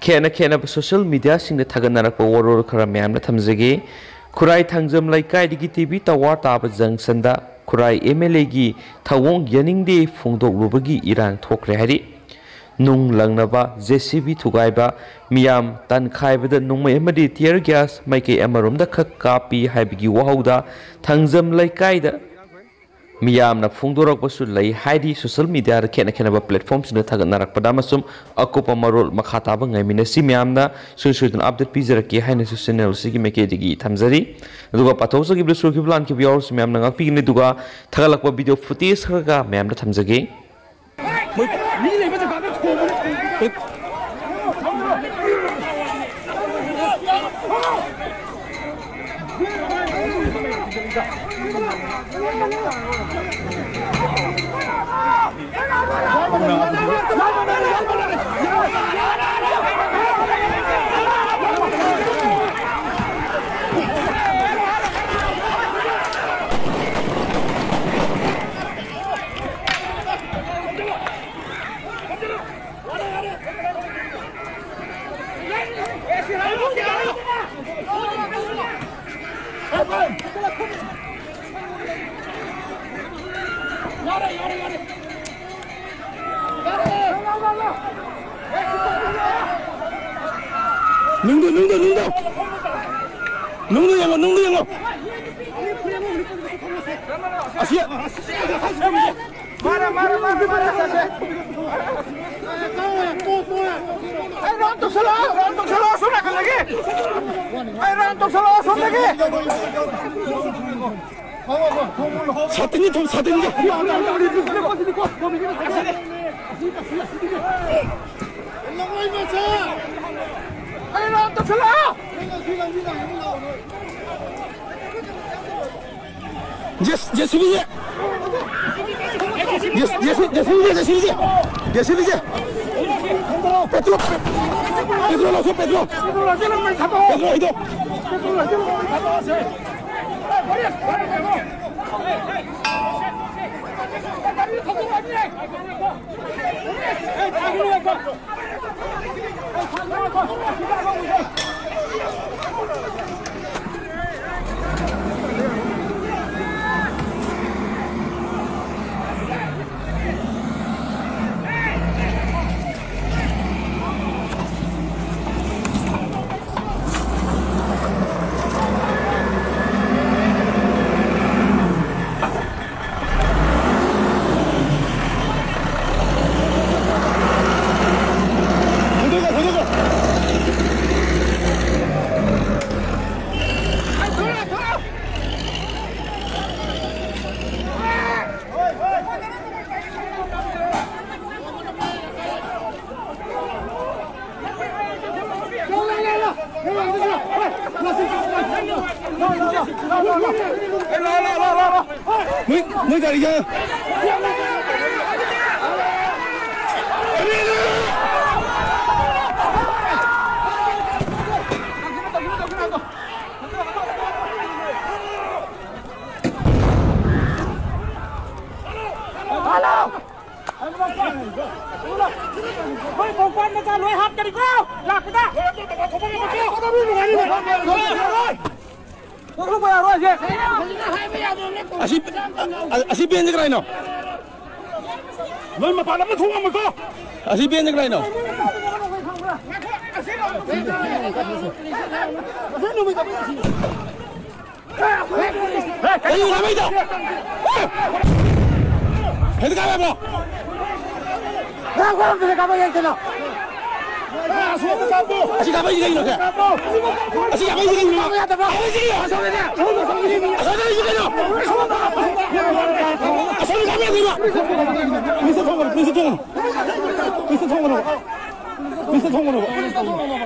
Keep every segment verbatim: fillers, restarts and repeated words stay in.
ꯈꯦꯠꯅ ꯈꯦꯠꯅꯕ ꯁꯣꯁꯤꯌꯦꯜ ꯃꯤꯗꯤꯌꯥꯁꯤꯡꯗ ꯊꯥꯒꯠꯅꯔꯛꯄ ꯋꯥꯔꯣꯜ ꯈꯔ ꯃꯌꯥꯝꯅ ꯊꯝꯖꯒꯦ꯫ ꯈꯨꯔꯥꯏ ꯊꯥꯡꯖꯝ ꯂꯩꯀꯥꯏꯗꯒꯤ ꯇꯤ ꯚꯤ ꯇꯋꯥꯔ ꯇꯥꯕ ꯖꯪꯁꯟꯗ ꯈꯨꯔꯥꯏ ꯑꯦꯝ ꯑꯦꯜ ꯑꯦꯒꯤ ꯊꯧꯑꯣꯡ ꯌꯥꯅꯤꯡꯗꯦ ꯐꯣꯡꯗꯣꯛꯂꯨꯕꯒꯤ ꯏꯔꯥꯡ ꯊꯣꯛꯈ꯭ꯔꯦ ꯍꯥꯏꯔꯤ꯫ ꯅꯨꯡ ꯂꯪꯅꯕ, ꯖꯦ ꯁꯤ ꯕꯤ ꯊꯨꯒꯥꯏꯕ, ꯃꯤꯌꯥꯝ ꯇꯟꯈꯥꯏꯕꯗ ꯅꯣꯡꯃꯩ ꯑꯃꯗꯤ ꯇꯤꯌꯔ ꯒ꯭ꯌꯥꯁ ꯃꯥꯏꯀꯩ ꯑꯃꯔꯣꯝꯗ ꯈꯛ ꯀꯥꯞꯄꯤ ꯍꯥꯏꯕꯒꯤ ꯋꯥꯍꯧꯗ ꯊꯥꯡꯖꯝ ꯂꯩꯀꯥꯏꯗ ꯃꯤꯌꯥꯝꯅ ꯐꯣꯡꯗꯣꯔꯛꯄꯁꯨ ꯂꯩ ꯍꯥꯏꯔꯤ꯫ ꯁꯣꯁꯤꯌꯦꯜ ꯃꯤꯗꯤꯌꯥꯗ ꯈꯦꯠꯅ ꯈꯦꯠꯅꯕ ꯄ꯭ꯂꯦꯠꯐꯣꯔꯝꯁꯤꯡꯗ ꯊꯥꯒꯠꯅꯔꯛꯄꯗ ꯑꯃꯁꯨꯡ ꯑꯀꯨꯞꯄ ꯃꯔꯣꯜ ꯃꯈꯥ ꯇꯥꯕ ꯉꯥꯏꯃꯤꯟꯅꯁꯤ꯫ ꯃꯌꯥꯝꯅ ꯁꯣꯏ ꯁꯣꯏꯗꯅ ꯑꯞꯗꯦꯠ ꯄꯤꯖꯔꯛꯀꯦ ꯍꯥꯏꯅꯁꯨ ꯆꯦꯅꯦꯜ ꯑꯁꯤꯒꯤ ꯃꯥꯏꯀꯩꯗꯒꯤ ꯊꯝꯖꯔꯤ꯫ ꯑꯗꯨꯒ ꯄꯥꯊꯣꯛꯆꯈꯤꯕꯗꯁꯨ ꯁꯣꯏꯈꯤꯕ ꯂꯥꯟꯈꯤꯕ ꯌꯥꯎꯔꯁꯨ ꯃꯌꯥꯝꯅ ꯉꯥꯛꯄꯤꯒꯅꯤ꯫ ꯑꯗꯨꯒ ꯊꯥꯒꯠꯂꯛꯄ ꯚꯤꯗꯤꯑꯣ ꯐꯨꯇꯦꯖ ꯈꯔꯒ ꯃꯌꯥꯝꯗ ꯊꯝꯖꯒꯦ꯫ ꯃꯣꯏ ꯃꯤ ꯂꯩꯕ ꯖꯒꯥꯗ ꯊꯣꯡꯕꯅꯦ꯫ ꯅꯨꯡꯗꯨ, ꯅꯨꯡꯗꯨ, ꯅꯨꯡꯗꯨ꯫ ꯅꯨꯡꯗꯨ ꯌꯦꯡꯉꯣ, ꯅꯨꯡꯗꯨ ꯌꯦꯡꯉꯣ꯫ ꯑꯁꯤ꯫ ꯃꯥꯅ, ꯃꯥꯅ, ꯃꯥꯅ, ꯃꯥꯅ ꯆꯠꯁꯦ꯫ ꯑꯩ ꯔꯥꯎꯟ ꯇꯧꯁꯜꯂꯛꯑꯣ, ꯔꯥꯎꯟ ꯇꯧꯁꯜꯂꯛꯑꯣ, ꯁꯣꯝ ꯅꯥꯀꯟꯗꯒꯤ꯫ ꯑꯩ ꯔꯥꯎꯟ ꯇꯧꯁꯜꯂꯛꯑꯣ, ꯁꯣꯝꯗꯒꯤ꯫ ꯁꯥꯇꯤꯟꯒꯤ ꯊꯣꯡ, ꯁꯥꯇꯤꯟꯒꯤ꯫ ꯖꯦ-, ꯖꯦ ꯁꯤ ꯕꯤꯁꯦ꯫ ꯖꯦ-, ꯖꯦ ꯁꯤ-, ꯖꯦ ꯁꯤ ꯕꯤꯁꯦ, ꯖꯦ ꯁꯤ ꯕꯤꯁꯦ꯫ ꯖꯦ ꯁꯤ ꯕꯤꯁꯦ꯫ ꯄꯦꯇ꯭ꯔꯣꯜ, ꯄꯦꯇ꯭ꯔꯣꯜ ꯂꯧꯊꯣꯛ, ꯄꯦꯇ꯭ꯔꯣꯜ꯫ ꯄꯦꯇ꯭ꯔꯣꯜ ꯍꯩꯗꯣꯛ꯫ ꯅꯣꯏ, ꯅꯣꯏ ꯒꯥꯔꯤꯁꯦ꯫ ꯍꯜꯂꯣ! ꯑꯩꯈꯣꯏ ꯈꯣꯡꯄꯥꯟ ꯃꯆꯥ ꯂꯣꯏ ꯍꯥꯞꯀꯅꯤꯀꯣ ꯂꯥꯛꯄꯗ꯫ ꯊꯣꯛꯂꯛꯄ ꯌꯥꯔꯣꯏ ꯁꯦ꯫ ꯑꯁꯤ, ꯑꯁꯤ ꯕꯦꯟꯁꯦ ꯀꯅꯥꯏꯅꯣ? ꯅꯣꯏ ꯃꯄꯥꯟ ꯑꯃ ꯊꯣꯛꯑꯝꯃꯣꯏꯀꯣ꯫ ꯑꯁꯤ ꯕꯦꯟꯁꯦ ꯀꯅꯥꯏꯅꯣ? ꯀꯩꯅꯣ ꯂꯥꯃꯩꯗꯣ? ꯍꯦꯛꯇ ꯀꯥꯞꯄ ꯌꯥꯕ꯭ꯔꯣ? ꯑꯁꯤ ꯀꯥꯞꯄꯛꯏꯁꯤ ꯀꯩꯒꯤꯅꯣ, ꯁꯦ? ꯑꯁꯤ ꯀꯥꯞꯄꯛꯏꯁꯤ ꯀꯩꯒꯤꯅꯣ? ꯑꯁꯣꯝꯗ ꯂꯩꯁꯤ ꯀꯩꯅꯣ? ꯑꯁꯣꯝꯗ ꯀꯥꯞꯄ ꯌꯥꯗꯦꯕ꯫ ꯄꯨꯂꯤꯁꯇ ꯊꯣꯡꯉꯨꯔꯣ, ꯄꯨꯂꯤꯁꯇ ꯊꯣꯡꯉꯨꯔꯣ꯫ ꯄꯨꯂꯤꯁꯇ ꯊꯣꯡꯉꯨꯔꯣ꯫ ꯄꯨꯂꯤꯁꯇ ꯊꯣꯡꯉꯨꯔꯣ꯫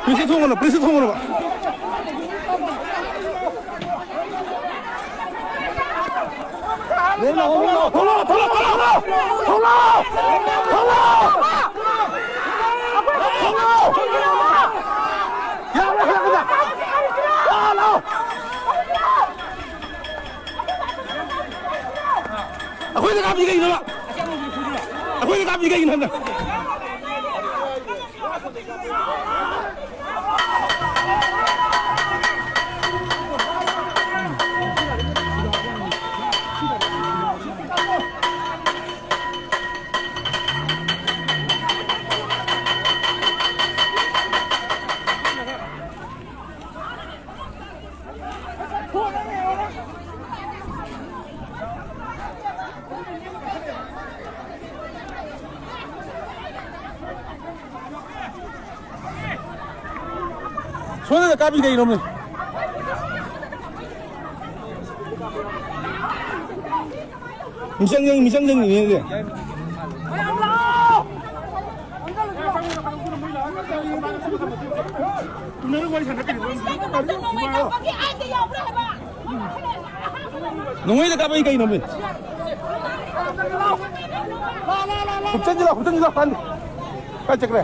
ꯄꯨꯂꯤꯁꯇ ꯊꯣꯡꯉꯨꯔꯣ, ꯄꯨꯂꯤꯁꯇ ꯊꯣꯡꯉꯨꯔꯣ꯫ ꯊꯣꯛꯂꯛꯑꯣ, ꯊꯣꯛꯂꯛꯑꯣ, ꯊꯣꯛꯂꯛꯑꯣ, ꯊꯣꯛꯂꯛꯑꯣ꯫ ꯊꯣꯛꯂꯛꯑꯣ꯫ ꯌꯥꯔꯣꯏ, ꯍꯜꯂꯛꯀꯅꯨ꯫ ꯂꯥꯛꯑꯣ, ꯂꯥꯛꯑꯣ꯫ ꯑꯩꯈꯣꯏꯗ ꯀꯥꯞꯄꯤ ꯀꯩꯒꯤꯅꯣꯕ? ꯑꯩꯈꯣꯏꯗ ꯀꯥꯞꯄꯤ ꯀꯩꯒꯤꯅꯣ ꯍꯥꯏꯕꯗ? ꯁꯣꯝꯗ ꯀꯥꯞꯄꯤ ꯀꯩꯅꯣꯃꯦ? ꯃꯤꯆꯪ ꯆꯪ-, ꯃꯤꯆꯪ ꯆꯪꯉꯤꯅꯦ ꯑꯗꯨꯗꯤ꯫ ꯅꯣꯡꯃꯩꯗ ꯀꯥꯞꯄꯛꯏ ꯀꯩꯅꯣꯃꯤ? ꯍꯨꯞꯆꯟꯁꯤꯜꯂꯣ, ꯍꯨꯞꯆꯟꯁꯤꯜꯂꯣ, ꯀꯥꯟꯗꯦ꯫ ꯀꯥꯏ ꯆꯠꯈ꯭ꯔꯦ?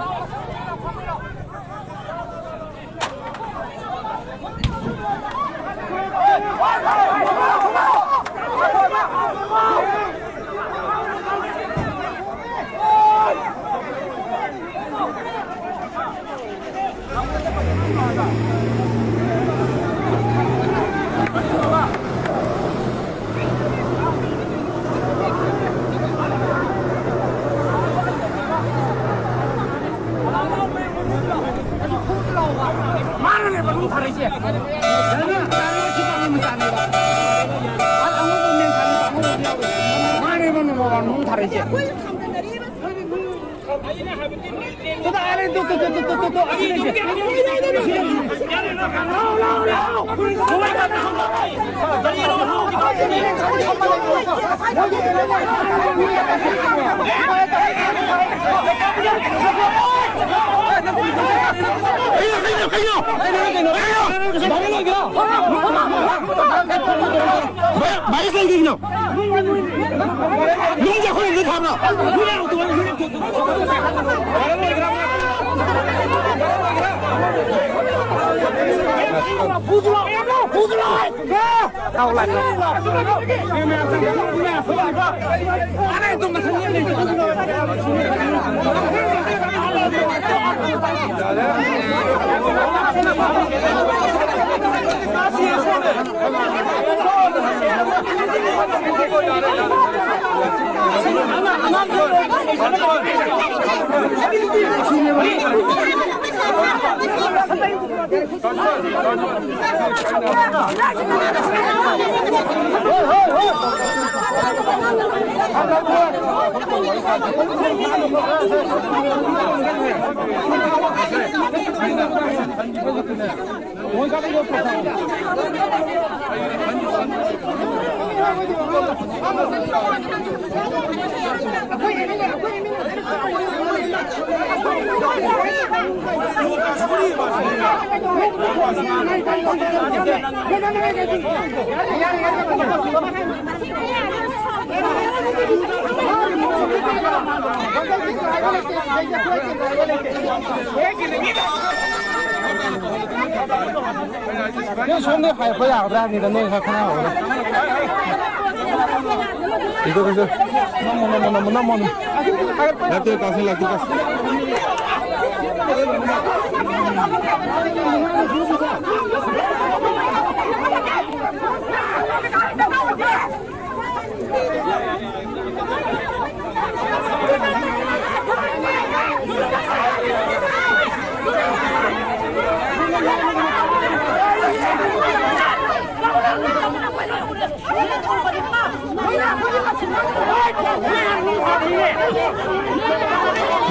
ꯃꯥꯅꯅꯦꯕ ꯅꯨꯡ ꯊꯥꯔꯛꯏꯁꯦ꯫ ꯅꯪꯅ ꯇꯥꯔꯒ ꯁꯤ ꯄꯥꯝꯕ ꯃꯆꯥꯅꯦꯕ꯫ ꯑ-, ꯑꯉꯧꯕ ꯃꯦꯟ ꯊꯥꯔꯛꯏꯕ ꯑꯉꯧꯕ ꯌꯥꯎꯋꯦ꯫ ꯃꯥꯅꯦꯕ ꯅꯝꯕꯔ ꯋꯥꯟ ꯅꯨꯡ ꯊꯥꯔꯛꯏꯁꯦ꯫ ꯇꯨ, ꯇꯨ, ꯇꯨ, ꯑꯁꯤ ꯂꯩꯁꯦ꯫ ꯂꯥꯎ, ꯂꯥꯎ, ꯂꯥꯎ꯫ ꯀꯩꯅꯣ, ꯀꯩꯅꯣ, ꯀꯩꯅꯣ? ꯀꯩꯅꯣ? ꯀꯩꯅꯣ? ꯀꯩꯅꯣ? ꯚꯥꯏ-, ꯚꯥꯏꯔꯁ ꯂꯩ ꯀꯩꯒꯤꯅꯣ? ꯅꯨꯡꯁꯦ ꯑꯩꯈꯣꯏ ꯌꯨꯝꯗ ꯊꯥꯕ꯭ꯔꯣ? ꯅꯣꯏ ꯁꯣꯝꯗ ꯍꯥꯏꯔꯛꯄ ꯌꯥꯒꯗ꯭ꯔꯥ ꯍꯥꯏꯕꯅꯤꯗ, ꯅꯣꯏ ꯈꯔ ꯈꯟꯅꯍꯧꯔꯒ꯫ ꯏꯗꯣ, ꯏꯗꯣ꯫ ꯅꯝꯃꯣ, ꯅꯝꯃꯣ, ꯅꯝꯃꯣ, ꯅꯝꯃꯣ, ꯅꯝꯃꯣ꯫ ꯂꯥꯛꯇꯦ, ꯀꯥꯁꯦ, ꯂꯥꯛꯇꯦ, ꯀꯥꯁꯦ꯫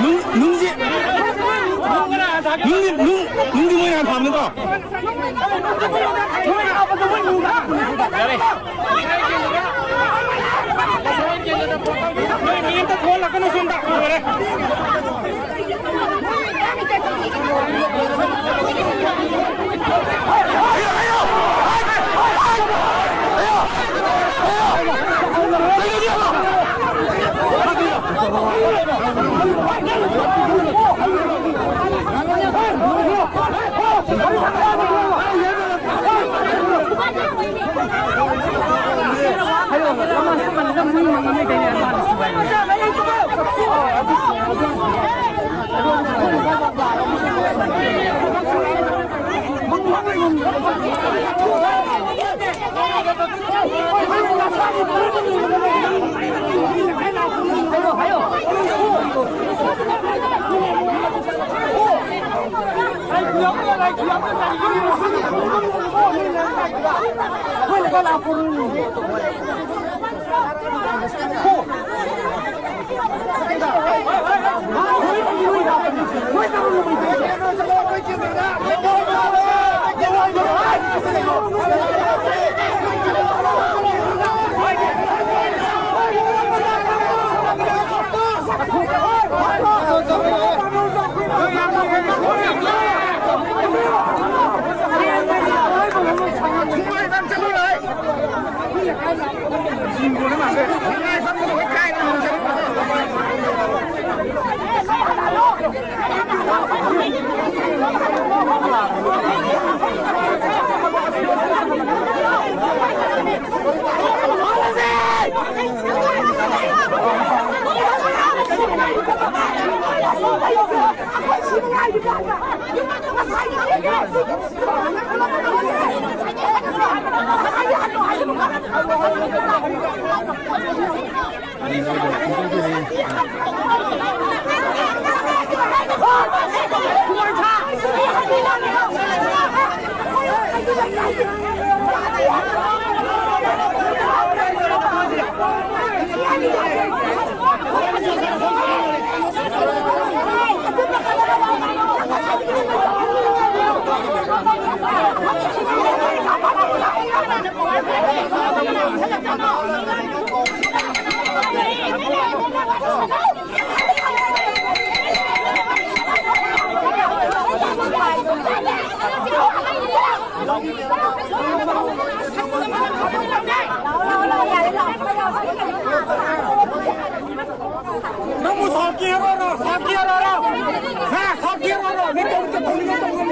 ꯅꯨꯡ, ꯅꯨꯡꯁꯦ, ꯅꯨꯡꯗꯤ, ꯅꯨꯡ, ꯅꯨꯡꯗꯤ ꯃꯣꯏꯅ ꯍꯥꯟꯅ ꯊꯥꯕ ꯅꯠꯇ꯭ꯔꯣ? ꯌꯥꯔꯦ꯫ ꯅꯣꯏ ꯃꯤ ꯑꯝꯇ ꯊꯣꯛꯍꯜꯂꯛꯀꯅꯨ ꯁꯣꯝꯗ꯫ ꯂꯣꯏꯔꯦ꯫ ꯅꯪꯕꯨ ꯁꯥꯎꯀꯦ ꯍꯥꯏꯔꯣꯔꯣ? ꯁꯥꯎꯀꯦ ꯍꯥꯏꯔꯣꯔꯣ? ꯍꯥ? ꯁꯥꯎꯀꯦ ꯍꯥꯏꯔꯣꯔꯣ? ꯅꯪ ꯇꯧꯅꯤꯡ-, ꯇꯧꯅꯤꯡꯕ ꯇꯧꯔꯣ꯫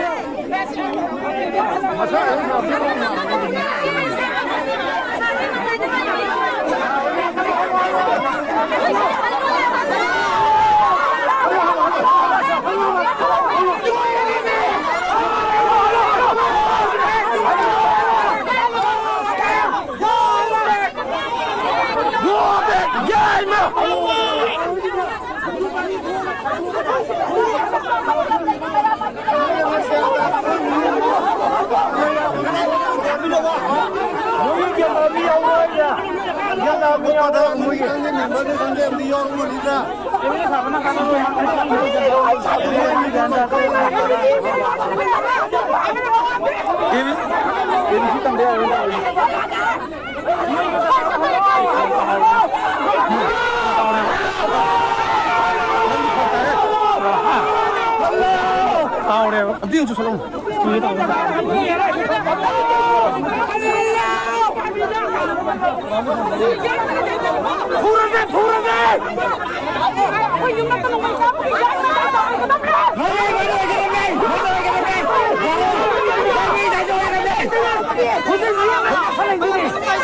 ꯀꯥꯎꯔꯦꯕ꯫ ꯑꯝꯇ ꯌꯦꯡ ꯆꯨꯁꯜꯂꯛꯎ꯫ ꯐꯨꯔꯁꯦ, ꯐꯨꯔꯁꯦ!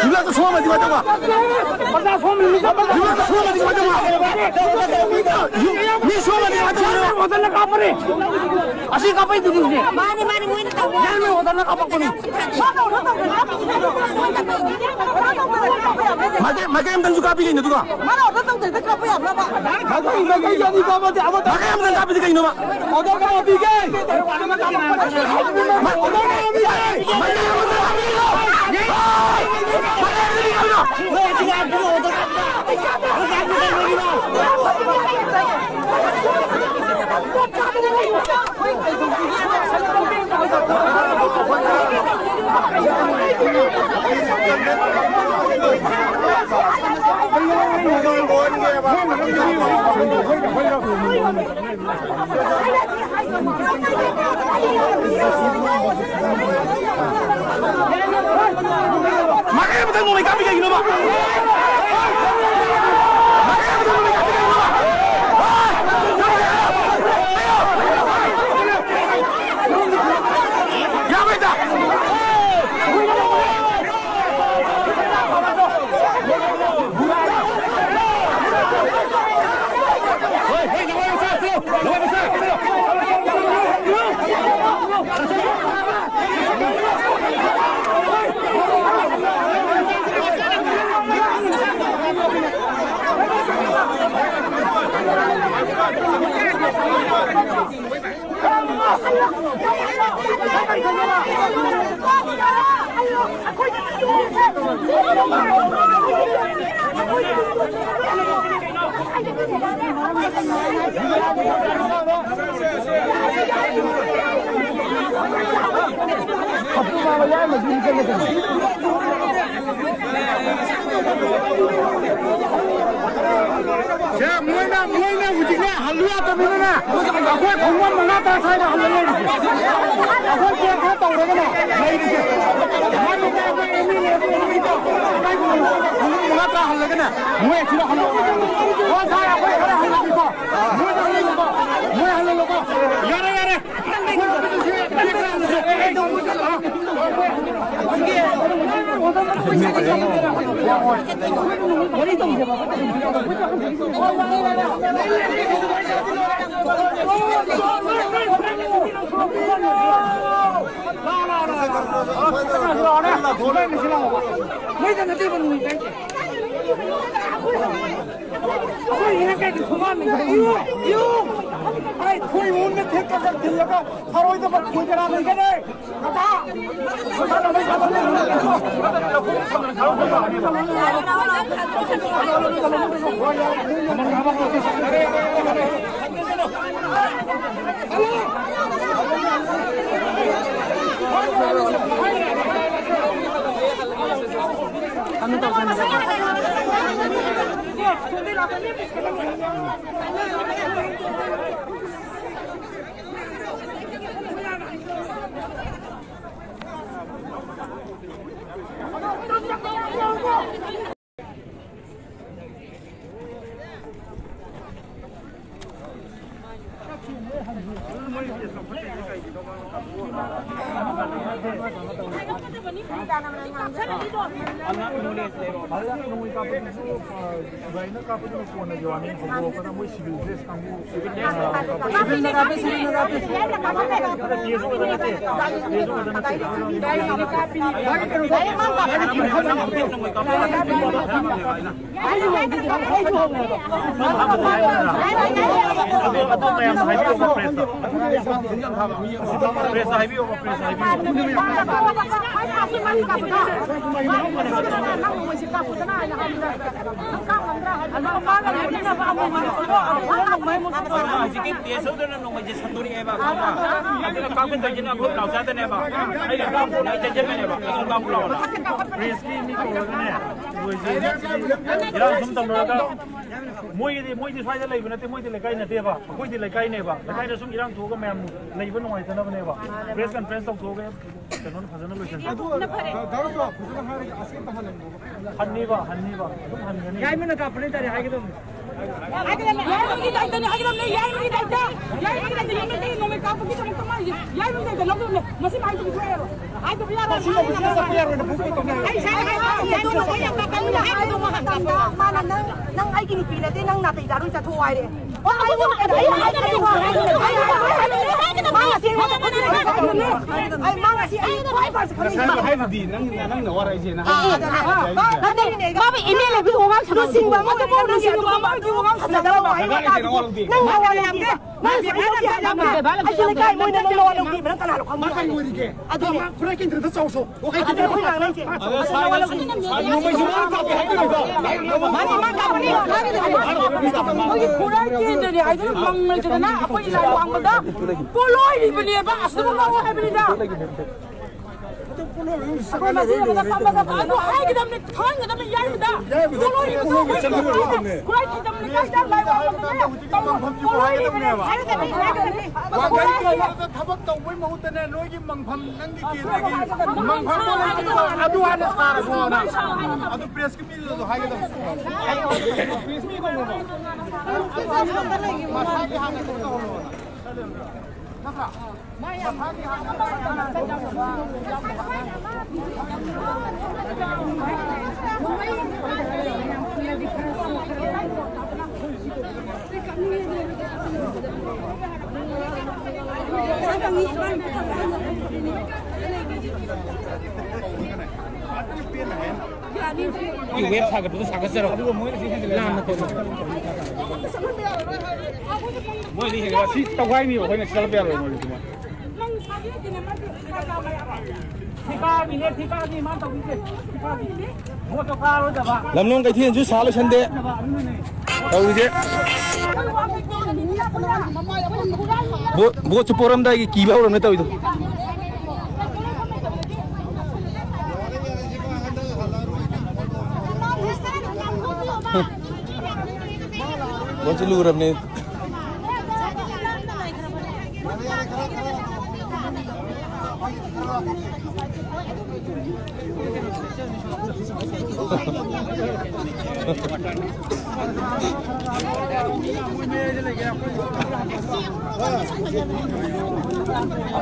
ꯌꯨꯝꯂꯛꯇ ꯁꯣꯛꯑꯝꯃꯗꯤ ꯀꯃꯥꯏ ꯇꯧꯕ? ꯌꯨꯝꯂꯛꯇ ꯁꯣꯛꯑꯝꯃꯗꯤ ꯀꯃꯥꯏ ꯇꯧꯕ? ꯌꯨꯝ, ꯃꯤ ꯁꯣꯛꯑꯝꯃꯗꯤ ꯀꯃꯥꯏ ꯇꯧꯕ? ꯑꯁꯤ ꯀꯥꯞꯄꯩꯗꯨꯗꯤ ꯍꯧꯖꯤꯛ꯫ ꯃꯥꯅꯤ, ꯃꯥꯅꯤ, ꯃꯣꯏꯅ ꯇꯧꯕ꯫ ꯌꯥꯔꯝꯃꯦ, ꯑꯣꯗꯔꯅ ꯀꯥꯞꯄꯛꯄꯅꯤ꯫ ꯃꯥꯏꯀꯩ, ꯃꯥꯏꯀꯩ ꯑꯝꯇꯪꯁꯨ ꯀꯥꯞꯄꯤ ꯀꯩꯅꯣ, ꯑꯗꯨꯒ? ꯃꯥꯅ ꯑꯣꯗꯔ ꯇꯧꯗ꯭ꯔꯤꯗ ꯀꯥꯞꯄ ꯌꯥꯕ꯭ꯔꯕ? ꯃꯥꯏꯀꯩ, ꯃꯥꯏꯀꯩ ꯑꯅꯤ ꯀꯥꯞꯄꯗꯤ ꯑꯃ ꯃꯥꯏꯀꯩ ꯑꯝꯇꯪ ꯀꯥꯞꯄꯤꯗꯤ ꯀꯩꯅꯣꯕ? ꯑꯣꯗꯔ ꯀꯅꯥ ꯄꯤꯒꯦ? ꯃꯥꯏ-, ꯑꯣꯗꯔ ꯀꯅꯥ ꯄꯤꯒꯦ? ꯃꯥꯏꯀꯩ ꯑꯃꯇꯪ ꯀꯥꯞꯄꯤꯗꯤ ꯀꯩꯅꯣ? ꯃꯥꯏꯀꯩ ꯑꯃꯇꯪ ꯀꯥꯞꯄꯤꯗꯤ ꯀꯩꯅꯣ? ꯃꯥꯏꯀꯩ ꯑꯃꯗ ꯅꯣꯡꯃꯩ ꯀꯥꯞꯄꯤ ꯀꯩꯒꯤꯅꯣꯕ? ꯃꯥꯏꯀꯩ ꯑꯃꯗ ꯅꯣꯡꯃꯩ ꯀꯥꯞꯄꯤ ꯀꯩꯒꯤꯅꯣꯕ? ꯌꯥꯔꯣꯏꯗ! ꯁꯦ, ꯃꯣꯏꯅ, ꯃꯣꯏꯅ ꯍꯧꯖꯤꯛꯅꯦ ꯍꯜꯂꯨ ꯌꯥꯗꯕꯅꯤꯅꯅꯦ, ꯑꯩꯈꯣꯏ ꯈꯣꯡꯕꯥꯟ ꯃꯉꯥ ꯇꯔꯥ ꯁ꯭ꯋꯥꯏꯗ ꯍꯜꯂ ꯂꯩꯔꯤꯁꯦ꯫ ꯑꯩꯈꯣꯏ ꯀꯦꯝ ꯈꯔ ꯇꯧꯔꯒꯅꯦ ꯂꯩꯔꯤꯁꯦ꯫ ꯃꯥꯒꯤ ꯀꯥꯏꯗ ꯑꯦꯝ ꯑꯦꯜ ꯑꯦ ꯑꯗꯨ ꯑꯗꯨꯒꯤꯗꯣ ꯈꯣꯡꯕꯥꯟ ꯃꯉꯥ ꯇꯔꯥ ꯍꯜꯂꯒꯅꯦ, ꯃꯣꯏ ꯑꯁꯤꯗ ꯍꯜꯂꯛꯑꯣ꯫ ꯍꯣꯏ ꯁꯥꯔ, ꯑꯩꯈꯣꯏ ꯈꯔ ꯍꯜꯂꯒꯦꯀꯣ꯫ ꯃꯣꯏ ꯍꯜꯂꯒꯦꯀꯣ꯫ ꯃꯣꯏ ꯍꯜꯂꯒꯦꯀꯣ꯫ ꯌꯥꯔꯦ, ꯌꯥꯔꯦ꯫ ꯑꯩꯈꯣꯏ ꯏꯔꯦꯟ ꯀꯩꯒꯤ ꯊꯣꯡꯒꯥꯟꯗ ꯌꯨ, ꯌꯨ꯫ ꯑꯩ ꯈꯣꯏ ꯃꯨꯟꯅ ꯊꯦꯛꯀ ꯊꯤꯜꯂꯒ ꯐꯔꯣꯏꯗꯕ ꯈꯣꯏ ꯀꯅꯥ ꯂꯩꯒꯅꯤ? ꯀꯀꯥ! ꯅꯣꯡꯃꯩ ꯀꯥꯞꯄꯗꯨꯁꯨ, ꯑ, ꯁꯤꯕꯥꯏꯅ ꯀꯥꯞꯄꯗꯨꯅ ꯀꯣꯟꯅꯒꯤ ꯋꯥꯅꯤ꯫ ꯍꯧꯗꯣꯔꯛꯄꯗ ꯃꯣꯏ civil dress ꯀꯥꯡꯕꯨ, civil dress ꯀꯥꯡꯕꯨ ꯀꯥꯞꯄ꯫ Civil ꯅꯠꯇꯦ, civil ꯅꯠꯇꯦ꯫ ꯅꯠꯇꯦ, T S O ꯈꯛꯇ ꯅꯠꯇꯦ꯫ T S O ꯈꯛꯇ ꯅꯠꯇꯦ꯫ ꯑꯗꯨ, ꯑꯗꯨ ꯃꯌꯥꯝ ꯍꯥꯏꯕꯤꯌꯣꯕ press ꯇ꯫ Press ꯇ ꯍꯥꯏꯕꯤꯌꯣꯕ, press ꯇ ꯍꯥꯏꯕꯤꯌꯣ꯫ ꯍꯧꯖꯤꯛꯀꯤ T S O ꯗꯨꯅ ꯅꯣꯡꯃꯩꯁꯦ ꯁꯟꯗꯣꯔꯛꯑꯦꯕ, ꯈꯪꯕ꯭ꯔꯥ? ꯑꯗꯨꯅ ꯀꯥꯞꯀꯗꯣꯏꯁꯤꯅ ꯑꯩꯈꯣꯏ ꯅꯥꯎꯆꯥꯗꯅꯦꯕ꯫ ꯑꯩꯅ ꯀꯥꯞꯄꯨꯅ ꯑꯩ ꯆꯦꯟꯖꯟꯕꯅꯦꯕ꯫ ꯑꯗꯨ ꯀꯥꯞꯄꯨ ꯂꯥꯛꯑꯣꯅ꯫ Press ꯀꯤ ꯃꯤ ꯀꯧꯔꯒꯅꯦ, ꯃꯣꯏꯁꯦ ꯏꯔꯥꯡ ꯁꯨꯝ ꯇꯧꯅꯔꯒ ꯃꯣꯏꯒꯤꯗꯤ, ꯃꯣꯏꯗꯤ ꯁ꯭ꯋꯥꯏꯗ ꯂꯩꯕ ꯅꯠꯇꯦ, ꯃꯣꯏꯗꯤ ꯂꯩꯀꯥꯏ ꯅꯠꯇꯦꯕ, ꯑꯩꯈꯣꯏꯗꯤ ꯂꯩꯀꯥꯏꯅꯦꯕ꯫ ꯂꯩꯀꯥꯏꯗ ꯁꯨꯝ ꯏꯔꯥꯡ ꯊꯣꯛꯑꯒ ꯃꯌꯥꯝ ꯂꯩꯕ ꯅꯨꯡꯉꯥꯏꯇꯅꯕꯅꯦꯕ꯫ Press conference ꯇꯧꯊꯣꯛꯑꯒ ꯀꯩꯅꯣꯅ ꯐꯖꯅ ꯂꯣꯏꯁꯟꯁꯤ꯫ ꯑꯗꯨ ꯅ ꯐꯔꯦ꯫ ꯗꯥ-, ꯗꯥ ꯔꯣꯁꯇꯣ, ꯐꯖꯅ ꯍꯥꯏꯔꯒ ꯑꯁꯤ ꯑꯝꯇ ꯍꯜꯍꯟꯒꯣꯕ꯫ ꯍꯟꯅꯤꯕ, ꯍꯟꯅꯤꯕ, ꯑꯗꯨꯝ ꯍꯟꯒꯅꯤ꯫ ꯌꯥꯏꯃꯅ ꯀꯥꯞꯄꯅꯦ ꯇꯥꯔꯦ ꯍꯥꯏꯒꯗꯕꯅꯤ꯫ ꯌꯥꯏꯃꯒꯤ ꯗꯥꯏꯇꯅꯦ ꯍꯥꯏꯒꯗꯕꯅꯦ, ꯌꯥꯏꯃꯒꯤ ꯗꯥꯏꯇ꯫ ꯌꯥꯏꯃꯒꯤ ꯗꯥꯏꯇ, ꯌꯥꯏꯃꯒꯤ ꯅꯣꯡꯃꯩ ꯀꯥꯞꯄꯒꯤꯗꯃꯛꯇ ꯃꯥꯒꯤ ꯌꯥꯏꯃꯒꯤ ꯗꯥꯏꯇ ꯂꯧꯗꯕꯅꯦ꯫ ꯃꯁꯤ ꯃꯥꯏꯗꯨ ꯄꯤꯊꯣꯛꯑꯦ ꯍꯥꯏꯔꯣ꯫ ꯍꯥꯏꯗꯕ ꯌꯥꯔꯣꯏ꯫ ꯃꯁꯤ ꯂꯧꯕꯁꯤꯅ ꯆꯠꯄ ꯌꯥꯔꯣꯏꯅ ꯐꯨꯕ ꯇꯧꯅꯤ ꯍꯥꯏꯔꯣ꯫ ꯑꯩ ꯁꯥꯏ ꯍꯥꯏ, ꯍꯥꯏ, ꯍꯥꯏ, ꯍꯥꯏ, ꯍꯥꯏ, ꯍꯥꯏ, ꯍꯥꯏ, ꯍꯥꯏ, ꯍꯥꯏ꯫ ꯃꯥꯅ ꯅꯪ, ꯅꯪ ꯑꯩꯒꯤ ꯅꯨꯄꯤ ꯅꯠꯇꯦ, ꯅꯪ ꯅꯥꯇꯩ ꯆꯥꯔꯣꯏ, ꯆꯠꯊꯣꯛꯑꯣ ꯍꯥꯏꯔꯦ꯫ ꯑꯣ, ꯑꯩ, ꯑꯩ, ꯑꯩ, ꯑꯩ, ꯑꯩ, ꯑꯩ, ꯑꯩ, ꯑꯩ, ꯑꯩ, ꯃꯥ ꯉꯁꯤ ꯑꯩ ꯈ꯭ꯋꯥꯏ first ꯈꯪꯉꯤ꯫ ꯉꯁꯥꯏ ꯍꯥꯏꯕꯗꯤ ꯅꯪ, ꯅꯪꯅ ꯋꯥꯔꯛꯏꯁꯦꯅ ꯍꯥꯏꯕ꯫ ꯅꯠꯇꯦ, ꯃꯥꯕꯨ M L A ꯕꯨ ꯋꯥꯉꯥꯡ ꯁꯥꯟꯅꯕ꯫ ꯂꯨꯆꯤꯡꯕ ꯑꯃ, ꯂꯨꯆꯤꯡꯕ ꯑꯃ ꯁꯥꯟꯅꯗꯕ ꯋꯥꯍꯩ ꯋꯥꯇꯥꯗꯨꯗꯤ ꯅꯪ ꯅꯋꯥ ꯂꯧꯗꯦ꯫ ꯅꯪ ꯅꯋꯥ ꯂꯧꯗꯦ꯫ ꯅꯪ ꯑꯩꯁꯨ ꯂꯩꯀꯥꯏ ꯃꯣꯏꯅ ꯅꯪ ꯅꯋꯥ ꯂꯧꯗꯦ꯫ ꯅꯪ ꯀꯅꯥꯅꯣ ꯈꯪꯕ? ꯃꯥ ꯀꯩ ꯑꯣꯏꯔꯤꯒꯦ? ꯑꯗꯨꯅꯦ꯫ ꯃꯥ ꯈꯨꯔꯥꯏ ꯀꯦꯟꯗ꯭ꯔꯗ ꯆꯥꯎꯁꯣ꯫ ꯑꯗꯨꯅꯦ ꯑꯩꯈꯣꯏ ꯉꯥꯡꯅꯩꯁꯦ꯫ ꯑꯗꯨ ꯅꯋꯥ ꯂꯧꯗꯦ꯫ ꯃꯥꯅꯤ, ꯃꯥ ꯀꯥꯞꯄꯅꯤ꯫ ꯑꯩꯈꯣꯏꯒꯤ ꯈꯨꯔꯥꯏ ꯀꯦꯟꯗ꯭ꯔꯅꯤ ꯍꯥꯏꯗꯨꯅ ꯃꯪ ꯂꯩꯇꯗꯅ ꯑꯩꯈꯣꯏ ꯂꯥꯏ ꯋꯥꯡꯃꯗ ꯄꯣꯂꯣꯏꯔꯤꯕꯅꯦꯕ꯫ ꯑꯁꯤꯗ ꯂꯥꯛꯑꯣ ꯍꯥꯏꯕꯅꯤꯗ꯫ ꯑꯩꯈꯣꯏ ꯃꯁꯤ ꯑꯃꯗ ꯐꯝꯃꯒ ꯑꯗꯨ ꯍꯥꯏꯒꯗꯕꯅꯤ, ꯊꯥꯡꯒꯗꯕꯅꯤ ꯌꯥꯏꯕꯗ꯫ ꯌꯥꯏꯕꯗ ꯄꯣꯂꯣꯏꯔꯤꯕꯗ ꯄꯣꯂꯣꯏꯔꯤꯕꯗ ꯆꯪꯒꯗꯕꯅꯤ꯫ ꯈꯨꯔꯥꯏ ꯀꯦꯟꯗ꯭ꯔꯅꯤ ꯍꯥꯏꯗ ꯂꯥꯏ ꯋꯥꯡꯃꯗꯅꯦ꯫ ꯄꯣꯂꯣꯏꯔꯤꯕꯅꯤ ꯍꯥꯏꯒꯗꯕꯅꯤ, ꯍꯥꯏꯒꯗꯕꯅꯤ꯫ ꯋꯥꯡꯈꯩ ꯈꯨꯔꯥꯏ ꯀꯦꯟꯗ꯭ꯔ ꯊꯕꯛ ꯇꯧꯕꯩ ꯃꯍꯨꯠꯇꯅꯦ, ꯅꯣꯏꯒꯤ ꯃꯪꯐꯝ, ꯅꯪꯒꯤ ꯀꯦꯟꯗ꯭ꯔꯒꯤ ꯃꯪꯐꯝꯗꯣ ꯂꯩꯇ꯭ꯔꯤꯗꯣ ꯑꯗꯨ ꯍꯥꯟꯅ ꯁꯥꯔꯁꯣꯅ꯫ ꯑꯗꯨ press ꯀꯤ ꯃꯤꯗꯨꯗꯁꯨ ꯍꯥꯏꯒꯗꯕꯅꯤ꯫ Press ꯃꯤ ꯀꯧꯅꯕ꯭ꯔꯣ? ꯃꯁꯥꯒꯤ ꯍꯥꯟꯅ ꯀꯩꯅꯣ ꯇꯧꯍꯜꯂꯣꯅ꯫ ꯋꯦꯕ ꯁꯥꯒꯠꯄꯗꯣ ꯁꯥꯒꯠꯆꯔꯣ꯫ ꯑꯗꯨꯒ ꯃꯣꯏꯅ ꯁꯤ ꯍꯦꯟꯖꯤꯜꯂꯦ꯫ ꯂꯥꯟꯅ ꯈꯣꯠꯅ꯫ ꯃꯣꯏꯗꯤ ꯍꯦꯟꯖꯤꯜꯂꯦ꯫ ꯁꯤ ꯇꯧꯒꯥꯏꯅꯤꯕ, ꯑꯩꯈꯣꯏꯅ ꯆꯠꯂꯛꯄ ꯌꯥꯔꯣꯏ ꯃꯣꯏꯗꯤ꯫ ꯊꯤꯀꯥꯒꯤꯅꯦ, ꯊꯤꯀꯥꯒꯤ ꯃꯥ ꯇꯧꯕꯤꯁꯦ꯫ ꯊꯤꯀꯥꯒꯤ꯫ ꯚꯣꯠꯇꯣ ꯀꯥꯔꯣꯏꯗꯕ꯫ ꯂꯝꯂꯣꯡ ꯀꯩꯊꯦꯜꯁꯨ ꯁꯥ ꯂꯣꯏꯁꯟꯗꯦ꯫ ꯑꯗꯨꯅꯅꯦ꯫ ꯇꯧꯔꯤꯁꯦ꯫ ꯚꯣꯠ, ꯚꯣꯠꯁꯨ ꯄꯣꯔꯝꯗꯥꯏꯒꯤ ꯀꯤꯕ ꯍꯧꯔꯝꯅꯦ ꯇꯧꯔꯤꯗꯣ꯫ ꯚꯣꯠꯁꯨ ꯂꯨꯔꯕꯅꯦ꯫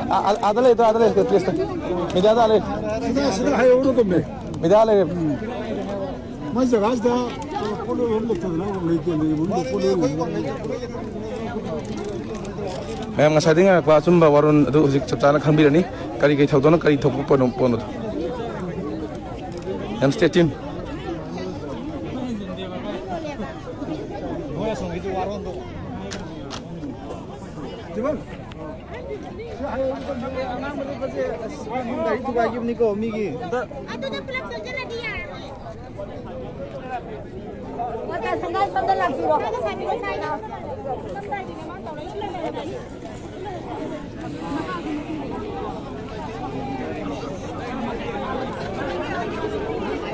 ꯑ-, ꯑ-, ꯑꯥꯗ ꯂꯩꯗꯣ, ꯑꯥꯗ ꯂꯩ, ꯄ꯭ꯂꯦꯁꯇ꯫ ꯃꯦꯗꯤꯌꯥꯗ ꯑꯥ ꯂꯩ꯫ ꯁꯤꯗ, ꯁꯤꯗ ꯍꯥꯏꯍꯧꯔꯗꯝꯅꯦ꯫ ꯃꯦꯗꯤꯌꯥ ꯂꯩꯔꯦ꯫ ꯃꯣꯏ ꯖꯒꯥꯁꯤꯗ ꯄꯣꯠ ꯂꯣꯏꯕꯝ ꯂꯩꯇꯗꯅ ꯂꯩꯇꯦ, ꯂꯩꯕꯝꯗꯣ ꯄꯣꯠ ꯂꯣꯏꯕꯝ꯫ ꯃꯌꯥꯝ ꯉꯁꯥꯏꯗꯩ ꯉꯥꯏꯔꯛꯄ ꯑꯆꯨꯝꯕ ꯋꯥꯔꯣꯜ ꯑꯗꯨ ꯍꯧꯖꯤꯛ ꯆꯞ ꯆꯥꯅ ꯈꯪꯕꯤꯔꯅꯤ꯫ ꯀꯔꯤ ꯀꯔꯤ ꯊꯧꯗꯣꯛꯅꯣ, ꯀꯔꯤ ꯊꯣꯛꯄ ꯄꯣꯠꯅꯣ, ꯄꯣꯠꯅꯣꯗꯣ꯫ ꯌꯥꯝ stay tune꯫ ꯃꯣꯏ ꯑꯁꯣꯝꯒꯤꯁꯨ ꯋꯥꯔꯣꯜꯗꯣ꯫ ꯁꯤ ꯍꯌꯦꯡ ꯑꯉꯥꯡꯕꯗꯨ ꯐꯖꯩ꯫ ꯑꯁ, ꯒꯥꯔꯤ ꯊꯨꯒꯥꯏꯈꯤꯕꯅꯤꯀꯣ ꯃꯤꯒꯤ꯫ ꯑꯗꯨꯗ ꯄꯨꯂꯞ ꯆꯪꯁꯤꯜꯂꯗꯤ ꯌꯥꯔꯔꯣꯏ꯫ ꯁꯪꯒꯥꯏ ꯁꯣꯝꯗ ꯂꯥꯛꯄꯤꯔꯣ꯫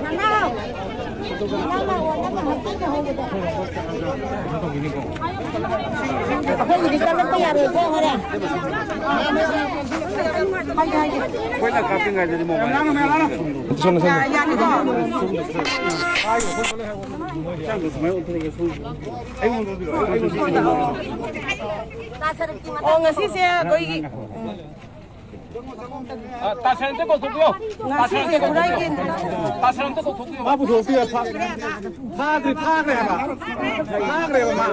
ꯅꯅꯥꯎ꯫ ꯑꯩꯈꯣꯏꯒꯤꯗꯤ ꯆꯠꯂꯛꯄ ꯌꯥꯔꯣꯏꯀꯣ, ꯍꯣꯔꯦꯟ꯫ ꯍꯥꯏꯒꯦ, ꯍꯥꯏꯒꯦ꯫ ꯑꯩꯈꯣꯏꯅ ꯀꯥꯞꯄꯤꯉꯩꯗꯗꯤ ꯃꯣꯕꯥꯏꯜ ꯁꯣꯝꯗ, ꯁꯣꯝꯗ꯫ ꯌꯥꯅꯤꯀꯣ? ꯁꯣꯝꯗ ꯁꯨꯃꯥꯏꯅ ꯑꯣꯟꯊꯣꯔꯛꯑꯒ ꯁꯣꯝꯗ꯫ ꯑꯩꯉꯣꯟꯗ ꯑꯣꯟꯕꯤꯔꯛꯑꯣ, ꯑꯩꯉꯣꯟꯗ ꯑꯣꯟꯕꯤꯔꯛꯑꯣ꯫ ꯑꯣ, ꯉꯁꯤꯁꯦ ꯑꯩꯈꯣꯏꯒꯤ, ꯎꯝ꯫ ꯑ, ꯇꯥꯁꯦꯟ ꯑꯝꯇ ꯀꯧꯊꯣꯛꯄꯤꯌꯣ꯫ ꯉꯁꯤꯁꯦ ꯈꯨꯔꯥꯏꯒꯤ ꯇꯥꯁꯦꯟ ꯑꯝꯇ ꯀꯧꯊꯣꯛꯄꯤꯌꯣ꯫ ꯃꯥ ꯄꯨꯊꯣꯛꯄꯤꯌꯣ꯫ ꯐꯥ-, ꯐꯥꯈ꯭ꯔꯦ, ꯐꯥꯈ꯭ꯔꯦ ꯍꯥꯏꯕ꯫ ꯐꯥꯈ꯭ꯔꯦꯕ ꯃꯥ꯫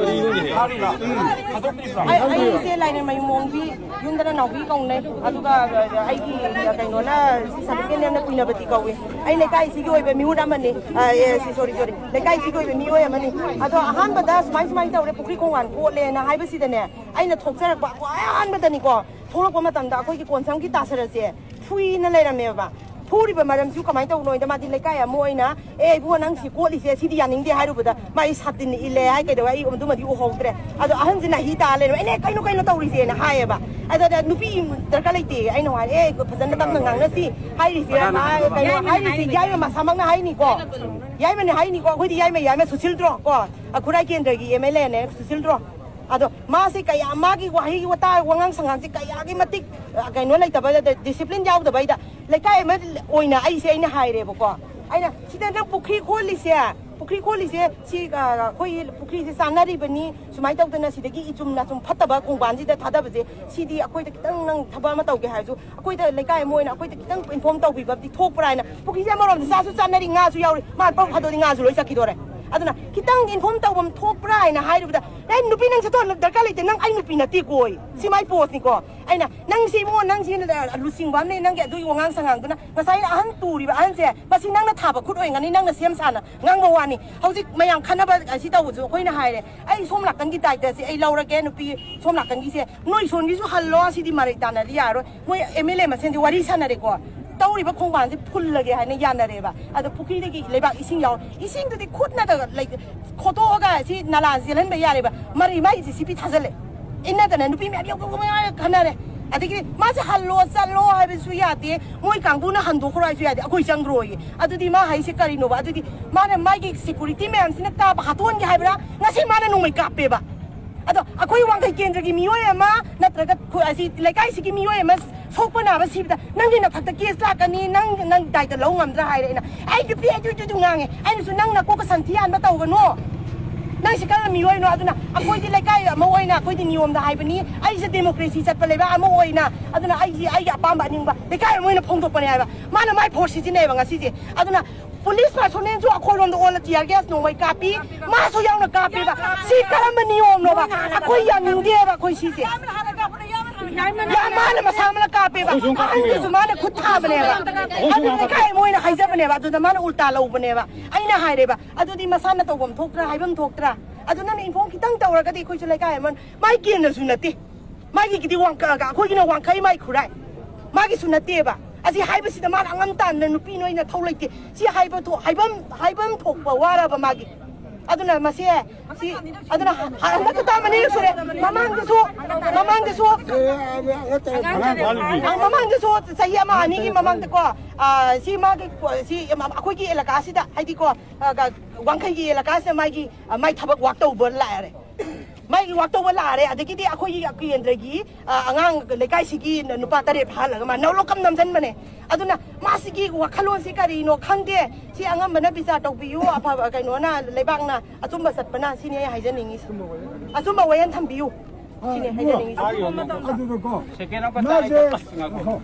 ꯐꯥꯔꯤꯔꯣ? ꯎꯝ꯫ ꯊꯥꯗꯣꯛꯇ꯭ꯔꯤꯕ꯭ꯔꯣ? ꯑꯩ, ꯑꯩꯁꯦ ꯂꯥꯏꯔꯦꯝꯃꯌꯨꯝ ꯃꯣꯡꯕꯤ, ꯌꯨꯝꯗꯅ ꯅꯥꯎꯕꯤ ꯀꯧꯅꯩ꯫ ꯑꯗꯨꯒ, ꯑ, ꯑꯩꯒꯤ, ꯑ, ꯀꯩꯅꯣꯅ, ꯁꯤ ꯁꯥꯔꯇꯤꯐꯤꯀꯦꯠꯅ ꯀꯨꯏꯅꯕꯗꯤ ꯀꯧꯏ꯫ ꯑꯩ ꯂꯩꯀꯥꯏꯁꯤꯒꯤ ꯑꯣꯏꯕ ꯃꯤꯍꯨꯠ ꯑꯃꯅꯤ꯫ ꯑ, ꯑꯦ, ꯁꯤ, ꯁꯣꯔꯤ, ꯁꯣꯔꯤ꯫ ꯂꯩꯀꯥꯏꯁꯤꯒꯤ ꯑꯣꯏꯕ ꯃꯤꯑꯣꯏ ꯑꯃꯅꯤ꯫ ꯑꯗꯣ ꯑꯍꯥꯟꯕꯗ ꯁꯨꯃꯥꯏ, ꯁꯨꯃꯥꯏꯅ ꯇꯧꯔꯦ, ꯄꯨꯈ꯭ꯔꯤ ꯈꯣꯡꯕꯥꯟ ꯀꯣꯠꯂꯦꯅ ꯍꯥꯏꯕꯁꯤꯗꯅꯦ, ꯑꯩꯅ ꯊꯣꯛꯆꯔꯛꯄ ꯈ꯭ꯋꯥꯏ ꯑꯍꯥꯟꯕꯗꯅꯤꯀꯣ, ꯊꯣꯛꯂꯛꯄ ꯃꯇꯝꯗ ꯑꯩꯈꯣꯏꯒꯤ ꯀꯣꯟꯁꯝꯒꯤ ꯇꯥꯁꯔꯁꯦ ꯐꯨꯏꯅ ꯂꯩꯔꯝꯃꯦꯕ꯫ ꯐꯨꯔꯤꯕ ꯃꯔꯝꯁꯤꯁꯨ ꯀꯃꯥꯏꯅ ꯇꯧꯕꯅꯣ ꯍꯥꯏꯗ, ꯃꯥꯗꯤ ꯂꯩꯀꯥꯏ ꯑꯃ ꯑꯣꯏꯅ, "ꯑꯦ, ꯏꯕꯨꯡꯉꯣ, ꯅꯪ ꯁꯤ ꯀꯣꯠꯂꯤꯁꯦ ꯁꯤꯗꯤ ꯌꯥꯅꯤꯡꯗꯦ" ꯍꯥꯏꯔꯨꯕꯗ, ꯃꯥꯒꯤ ꯁꯥꯇꯤꯟ ꯏꯜꯂꯦ ꯍꯥꯏ, ꯀꯩꯗꯧꯋꯦ, ꯑꯩ ꯑꯗꯨꯃꯗꯤ ꯎꯍꯧꯗ꯭ꯔꯦ꯫ ꯑꯗꯣ ꯑꯍꯟꯁꯤꯅ ꯍꯤ ꯇꯥ ꯂꯩꯔꯝꯃꯦ, "ꯑꯩꯅ ꯀꯩꯅꯣ, ꯀꯩꯅꯣ ꯇꯧꯔꯤꯁꯦꯅ" ꯍꯥꯏꯌꯦꯕ꯫ ꯑꯗꯨꯗ ꯅꯨꯄꯤ ꯗꯔꯀꯥꯔ ꯂꯩꯇꯦ, ꯑꯩꯅ ꯍꯥꯏꯔꯦ, "ꯑꯦ, ꯐꯖꯅ ꯇꯞꯅ ꯉꯥꯡꯅꯁꯤ" ꯍꯥꯏꯔꯤꯁꯦ, ꯃꯥ ꯀꯩꯅꯣ ꯍꯥꯏꯔꯤꯁꯦ, ꯌꯥꯏꯃ ꯃꯁꯥꯃꯛꯅ ꯍꯥꯏꯅꯤꯀꯣ, ꯌꯥꯏꯃꯅꯦ ꯍꯥꯏꯅꯤꯀꯣ, ꯑꯩꯈꯣꯏꯗꯤ ꯌꯥꯏꯃ, ꯌꯥꯏꯃ ꯁꯨꯁꯤꯜꯗ꯭ꯔꯣ ꯀꯣ, ꯈꯨꯔꯥꯏ ꯀꯦꯟꯗ꯭ꯔꯒꯤ ꯑꯦꯝ ꯑꯦꯜ ꯑꯦꯅꯦ ꯁꯨꯁꯤꯜꯗ꯭ꯔꯣ꯫ ꯑꯗꯣ ꯃꯥꯁꯦ ꯀꯌꯥ, ꯃꯥꯒꯤ ꯋꯥꯍꯩ ꯋꯥꯇꯥ, ꯋꯥꯉꯥꯡ ꯁꯉꯥꯡꯁꯦ ꯀꯌꯥꯒꯤ ꯃꯇꯤꯛ, ꯑ, ꯀꯩꯅꯣ ꯂꯩꯇꯕ, ꯗꯤꯁꯤꯄ꯭ꯂꯤꯟ ꯌꯥꯎꯗꯕ ꯑꯩꯗ, ꯂꯩꯀꯥꯏ ꯑꯃ ꯑꯣꯏꯅ ꯑꯩꯁꯦ ꯑꯩꯅ ꯍꯥꯏꯔꯦꯕꯀꯣ꯫ ꯑꯩꯅ, "ꯁꯤꯗ ꯅꯪ ꯄꯨꯈ꯭ꯔꯤ ꯈꯣꯜꯂꯤꯁꯦ, ꯄꯨꯈ꯭ꯔꯤ ꯈꯣꯜꯂꯤꯁꯦ, ꯁꯤ, ꯑ, ꯑꯩꯈꯣꯏꯒꯤ ꯄꯨꯈ꯭ꯔꯤꯁꯦ ꯆꯥꯅꯔꯤꯕꯅꯤ, ꯁꯨꯃꯥꯏꯅ ꯇꯧꯗꯅ ꯁꯤꯗꯒꯤ ꯏꯆꯨꯝ ꯅꯥꯆꯨꯝ ꯐꯠꯇꯕ ꯈꯣꯡꯕꯥꯟꯁꯤꯗ ꯊꯥꯗꯕꯁꯦ, ꯁꯤꯗꯤ ꯑꯩꯈꯣꯏꯗ ꯈꯤꯇꯪ ꯅꯪ ꯊꯕꯛ ꯑꯃ ꯇꯧꯒꯦ ꯍꯥꯏꯔꯁꯨ, ꯑꯩꯈꯣꯏꯗ ꯂꯩꯀꯥꯏ ꯑꯃ ꯑꯣꯏꯅ ꯑꯩꯈꯣꯏꯗ ꯈꯤꯇꯪ ꯏꯟꯐꯣꯔꯝ ꯇꯧꯕꯤꯕ ꯑꯃꯗꯤ ꯊꯣꯛꯄ꯭ꯔꯥ?" ꯍꯥꯏꯅ, ꯄꯨꯈ꯭ꯔꯤꯁꯦ ꯑꯃꯔꯣꯝꯗ ꯆꯥꯁꯨ ꯆꯥꯅꯔꯤ, ꯉꯥꯁꯨ ꯌꯥꯎꯔꯤ, ꯃꯥ ꯄꯥꯎ ꯐꯥꯗꯣꯛꯑꯗꯤ ꯉꯥꯁꯨ ꯂꯣꯏ ꯆꯠꯈꯤꯗꯣꯔꯦ꯫ ꯑꯗꯨꯅ ꯈꯤꯇꯪ ꯏꯟꯐꯣꯔꯝ ꯇꯧꯕ ꯑꯃ ꯊꯣꯛꯄ꯭ꯔꯥ ꯍꯥꯏꯅ ꯍꯥꯏꯔꯨꯕꯗ, "ꯑꯦ, ꯅꯨꯄꯤ, ꯅꯪ ꯆꯠꯊꯣꯛ ꯗꯔꯀꯥꯔ ꯂꯩꯇꯦ, ꯅꯪ ꯑꯩ ꯅꯨꯄꯤ ꯅꯠꯇꯦꯀꯣ" ꯁꯤ ꯃꯥꯏ ꯄꯣꯁꯅꯤꯀꯣ꯫ ꯑꯩꯅ, "ꯅꯪꯁꯤ ꯏꯕꯨꯡꯉꯣ, ꯅꯪꯁꯤ ꯂꯨꯆꯤꯡꯕ ꯑꯃꯅꯦ, ꯅꯪꯒꯤ ꯑꯗꯨꯒꯤ ꯋꯥꯉꯥꯡ ꯁꯉꯥꯡꯗꯨꯅ ꯉꯁꯥꯏ ꯑꯍꯟ ꯇꯨꯔꯤꯕ ꯑꯍꯟꯁꯦ, ꯃꯁꯤ ꯅꯪꯅ ꯊꯥꯕ ꯈꯨꯠ ꯑꯣꯏꯔꯝꯒꯅꯤ, ꯅꯪꯅ ꯁꯦꯝ ꯁꯥꯅ ꯉꯥꯡꯕ ꯋꯥꯅꯤ꯫ ꯍꯧꯖꯤꯛ ꯃꯌꯥꯝ ꯈꯟꯅꯕ ꯑꯁꯤ ꯇꯧꯕꯁꯨ ꯑꯩꯈꯣꯏꯅ ꯍꯥꯏꯔꯦ, ꯑꯩ ꯁꯣꯝ ꯅꯥꯀꯟꯒꯤ ꯗꯥꯏꯇꯁꯤ ꯑꯩ ꯂꯧꯔꯒꯦ, ꯅꯨꯄꯤ ꯁꯣꯝ ꯅꯥꯀꯟꯒꯤꯁꯦ, ꯅꯣꯏ ꯁꯣꯟꯒꯤꯁꯨ ꯍꯜꯂꯣ, ꯁꯤꯗꯤ ꯃꯔꯩ ꯇꯥꯟꯅꯗꯤ ꯌꯥꯔꯣꯏ, ꯃꯣꯏ ꯑꯦꯝ ꯑꯦꯜ ꯑꯦ ꯃꯁꯦꯟꯁꯦ ꯋꯥꯔꯤ ꯁꯥꯟꯅꯔꯦꯀꯣ, ꯇꯧꯔꯤꯕ ꯈꯣꯡꯕꯥꯟꯁꯦ ꯐꯨꯜꯂꯒꯦ ꯍꯥꯏꯅ ꯌꯥꯅꯔꯦꯕ꯫ ꯑꯗꯣ ꯄꯨꯈ꯭ꯔꯤꯗꯒꯤ ꯂꯩꯕꯥꯛ ꯏꯁꯤꯡ ꯌꯥꯎ-, ꯏꯁꯤꯡꯗꯨꯗꯤ ꯈꯨꯠꯅꯗ ꯂꯩ-, ꯈꯣꯠꯇꯣꯛꯑꯒ ꯁꯤ ꯅꯂꯥ ꯆꯦꯜꯍꯟꯕ ꯌꯥꯔꯦꯕ, ꯃꯔꯩ ꯃꯥꯏ ꯖꯦ ꯁꯤ ꯕꯤ ꯊꯥꯖꯤꯜꯂꯦ, ꯏꯟꯅꯗꯅ ꯅꯨꯄꯤ ꯃꯌꯥꯝ ꯌꯧ-, ꯌꯧ-, ꯌꯧ-, ꯈꯟꯅꯔꯦ꯫ ꯑꯗꯒꯤ ꯃꯥꯁꯦ ꯍꯜꯂꯣ ꯆꯠꯂꯣ ꯍꯥꯏꯕꯁꯨ ꯌꯥꯗꯦ, ꯃꯣꯏ ꯀꯥꯡꯕꯨꯅ ꯍꯟꯗꯣꯛꯈ꯭ꯔꯣ ꯍꯥꯏꯁꯨ ꯌꯥꯗꯦ, ꯑꯩꯈꯣꯏ ꯆꯪꯈ꯭ꯔꯣꯏꯌꯦ꯫ ꯑꯗꯨꯗꯤ ꯃꯥ ꯍꯥꯏꯁꯦ ꯀꯔꯤꯅꯣꯕ? ꯑꯗꯨꯗꯤ ꯃꯥꯅ ꯃꯥꯒꯤ ꯁꯦꯀꯨꯔꯤꯇꯤ ꯃꯌꯥꯝꯁꯤꯅ ꯀꯥꯞꯄ ꯍꯥꯠꯇꯣꯛꯍꯟꯒꯦ ꯍꯥꯏꯕ꯭ꯔꯥ? ꯉꯁꯤ ꯃꯥꯅ ꯅꯣꯡꯃꯩ ꯀꯥꯞꯄꯦꯕ꯫ ꯑꯗꯣ ꯑꯩꯈꯣꯏ ꯋꯥꯡꯈꯩ ꯀꯦꯟꯗ꯭ꯔꯒꯤ ꯃꯤꯑꯣꯏ ꯑꯃ ꯅꯠꯇ꯭ꯔꯒ ꯈꯨ-, ꯑꯁꯤ ꯂꯩꯀꯥꯏꯁꯤꯒꯤ ꯃꯤꯑꯣꯏ ꯑꯃ ꯁꯣꯛꯄ ꯅꯥꯕ ꯁꯤꯕꯗ ꯅꯪꯒꯤ ꯅꯊꯛꯇ ꯀꯦꯁ ꯂꯥꯛꯀꯅꯤ, ꯅꯪ, ꯅꯪ ꯗꯥꯏꯇ ꯂꯧ ꯉꯝꯗ꯭ꯔꯥ ꯍꯥꯏꯔꯦ ꯑꯩꯅ꯫ ꯑꯩ ꯅꯨꯄꯤ ꯑꯗꯨ, ꯑꯗꯨ, ꯑꯗꯨ ꯉꯥꯡꯉꯦ꯫ ꯑꯩꯅꯁꯨ ꯅꯪ ꯅꯀꯣꯛꯀ ꯁꯟꯊꯤ ꯍꯥꯟꯕ ꯇꯧꯒꯅꯣ꯫ ꯅꯪ ꯁꯤ ꯀꯔꯝꯕ ꯃꯤꯑꯣꯏꯅꯣ? ꯑꯗꯨꯅ ꯑꯩꯈꯣꯏꯗꯤ ꯂꯩꯀꯥꯏ ꯑꯃ ꯑꯣꯏꯅ ꯑꯩꯈꯣꯏꯗꯤ ꯅꯤꯌꯣꯝꯗ ꯍꯥꯏꯕꯅꯤ꯫ ꯑꯩꯁꯦ ꯗꯦꯃꯣꯀ꯭ꯔꯦꯁꯤ ꯆꯠꯄ ꯂꯩꯕꯥꯛ ꯑꯃ ꯑꯣꯏꯅ, ꯑꯗꯨꯅ ꯑꯩꯁꯤ ꯑꯩꯒꯤ ꯑꯄꯥꯝꯕ ꯑꯅꯤꯡꯕ ꯂꯩꯀꯥꯏ ꯑꯃ ꯑꯣꯏꯅ ꯐꯣꯡꯗꯣꯛꯄꯅꯦ ꯍꯥꯏꯕ꯫ ꯃꯥꯅ ꯃꯥꯏ ꯐꯣꯔꯁ ꯁꯤꯖꯤꯟꯅꯩꯌꯦꯕ ꯉꯁꯤꯁꯦ꯫ ꯑꯗꯨꯅ ꯄꯨꯂꯤꯁ ꯄꯥꯔꯁꯣꯅꯦꯜꯁꯨ ꯑꯩꯈꯣꯏꯔꯣꯝꯗ ꯑꯣꯜꯂ ꯇꯤꯌꯥꯔ ꯒ꯭ꯌꯥꯁ ꯅꯣꯡꯃꯩ ꯀꯥꯞꯄꯤ, ꯃꯥꯁꯨ ꯌꯥꯎꯅ ꯀꯥꯞꯄꯦꯕ꯫ ꯁꯤ ꯀꯔꯝꯕ ꯅꯤꯌꯣꯝꯅꯣꯕ? ꯑꯩꯈꯣꯏ ꯌꯥꯅꯤꯡꯗꯦꯕ ꯑꯩꯈꯣꯏ ꯁꯤꯁꯦ꯫ ꯌꯥꯝ ꯃꯥꯅ ꯃꯁꯥ ꯑꯃꯅ ꯀꯥꯞꯄꯦꯕ꯫ ꯑꯍꯟꯗꯨꯁꯨ ꯃꯥꯅ ꯈꯨꯠ ꯊꯥꯕꯅꯦꯕ꯫ ꯑꯗꯨ ꯂꯩꯀꯥꯏ ꯑꯃ ꯑꯣꯏꯅ ꯍꯥꯏꯖꯕꯅꯦꯕ, ꯑꯗꯨꯗ ꯃꯥꯅ ꯎꯜꯇꯥ ꯂꯧꯕꯅꯦꯕ꯫ ꯑꯩꯅ ꯍꯥꯏꯔꯦꯕ, "ꯑꯗꯨꯗꯤ ꯃꯁꯥꯅ ꯇꯧꯐꯝ ꯊꯣꯛꯇ꯭ꯔꯥ, ꯍꯥꯏꯐꯝ ꯊꯣꯛꯇ꯭ꯔꯥ?" ꯑꯗꯨ ꯅꯪꯅ ꯏꯟꯐꯣꯔꯝ ꯈꯤꯇꯪ ꯇꯧꯔꯒꯗꯤ ꯑꯩꯈꯣꯏꯁꯨ ꯂꯩꯀꯥꯏ ꯑꯃ, ꯃꯥꯏ ꯀꯦꯟꯅꯁꯨ ꯅꯠꯇꯦ꯫ ꯃꯥꯒꯤꯗꯤ ꯋꯥꯡꯈ-, ꯑꯩꯈꯣꯏꯒꯤꯅ ꯋꯥꯡꯈꯩ ꯃꯥꯏ ꯈꯨꯔꯥꯏ꯫ ꯃꯥꯒꯤꯁꯨ ꯅꯠꯇꯦꯕ꯫ ꯑꯁꯤ ꯍꯥꯏꯕꯁꯤꯗ ꯃꯥꯅ ꯑꯉꯝ ꯇꯥꯟꯅ ꯅꯨꯄꯤ ꯅꯣꯏꯅ ꯊꯧ ꯂꯩꯇꯦ꯫ ꯁꯤ ꯍꯥꯏꯕ ꯊꯣ-, ꯍꯥꯏꯐꯝ, ꯍꯥꯏꯐꯝ ꯊꯣꯛꯄ ꯋꯥꯔꯕ ꯃꯥꯒꯤ꯫ ꯑꯗꯨꯅ ꯃꯁꯦ, ꯁꯤ, ꯑꯗꯨꯅ ꯍ-, ꯍꯟꯗꯛ ꯈꯛꯇ ꯑꯃꯅꯤ ꯁꯨꯔꯦ꯫ ꯃꯃꯥꯡꯗꯁꯨ, ꯃꯃꯥꯡꯗꯁꯨ, ꯑꯉꯥꯡ ꯐꯥꯜꯂꯤꯕꯤ꯫ ꯑ, ꯃꯃꯥꯡꯗꯁꯨ ꯆꯍꯤ ꯑꯃ ꯑꯅꯤꯒꯤ ꯃꯃꯥꯡꯗꯀꯣ, ꯑ, ꯁꯤ ꯃꯥꯒꯤ, ꯁꯤ ꯑꯩꯈꯣꯏꯒꯤ ꯑꯦꯂꯥꯀꯥꯁꯤꯗ, ꯍꯥꯏꯗꯤꯀꯣ, ꯑ, ꯋꯥꯡꯈꯩꯒꯤ ꯑꯦꯂꯥꯀꯥꯁꯤꯗ ꯃꯥꯒꯤ, ꯑ, ꯃꯥꯏ ꯊꯕꯛ ꯋꯥꯛ ꯇꯧꯕ ꯂꯥꯛꯑꯦ꯫ ꯃꯥꯏ ꯋꯥꯛ ꯇꯧꯕ ꯂꯥꯛꯑꯦ꯫ ꯑꯗꯒꯤꯗꯤ ꯑꯩꯈꯣꯏꯒꯤ ꯀꯦꯟꯗ꯭ꯔꯒꯤ, ꯑ, ꯑꯉꯥꯡ ꯂꯩꯀꯥꯏꯁꯤꯒꯤ ꯅꯨꯄꯥ ꯇꯔꯦꯠ ꯐꯥꯍꯜꯂꯒ ꯃꯥ ꯅꯧꯂꯣꯛꯀꯝ ꯅꯝꯁꯤꯟꯕꯅꯦ꯫ ꯑꯗꯨꯅ ꯃꯥꯁꯤꯒꯤ ꯋꯥꯈꯜꯂꯣꯟꯁꯤ ꯀꯔꯤꯅꯣ ꯈꯪꯗꯦ꯫ ꯁꯤ ꯑꯉꯝꯕꯅ ꯕꯤꯆꯥꯔ ꯇꯧꯕꯤꯌꯨ, ꯑꯐꯕ ꯀꯩꯅꯣꯅ, ꯂꯩꯕꯥꯛꯅ ꯑꯆꯨꯝꯕ ꯆꯠꯄꯅ, ꯁꯤꯅꯤ ꯑꯩ ꯍꯥꯏꯖꯅꯤꯡꯉꯤꯁꯦ꯫ ꯑꯆꯨꯝꯕ ꯋꯥꯌꯦꯜ ꯊꯝꯕꯤꯌꯨ꯫ ꯁꯤꯅꯤ ꯍꯥꯏꯖꯅꯤꯡꯉꯤꯁꯦ꯫ ꯑꯗꯨꯗꯀꯣ, ꯁꯦꯀꯦꯟ ꯑꯃꯈꯛꯇ ꯃꯥꯁꯦ, ꯑꯩ ꯀꯛ-, ꯑꯁ, ꯉꯥꯏꯈꯣ꯫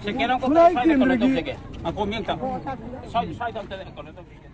ꯁꯦꯀꯦꯟ ꯑꯃꯈꯛꯇ ꯈꯨꯔꯥꯏ ꯁ꯭ꯋꯥꯏꯗ ꯀꯩꯅꯣ ꯀꯦꯟꯗ꯭ꯔꯒꯤ ꯇꯧꯖꯒꯦ꯫ ꯉꯥꯏꯈꯣ, ꯃꯤ ꯑꯝꯇ꯫ ꯁ꯭ꯋꯥꯏ-, ꯁ꯭ꯋꯥꯏꯗ ꯑꯝꯇ ꯀꯩꯅꯣ ꯇꯧꯖꯒꯦ꯫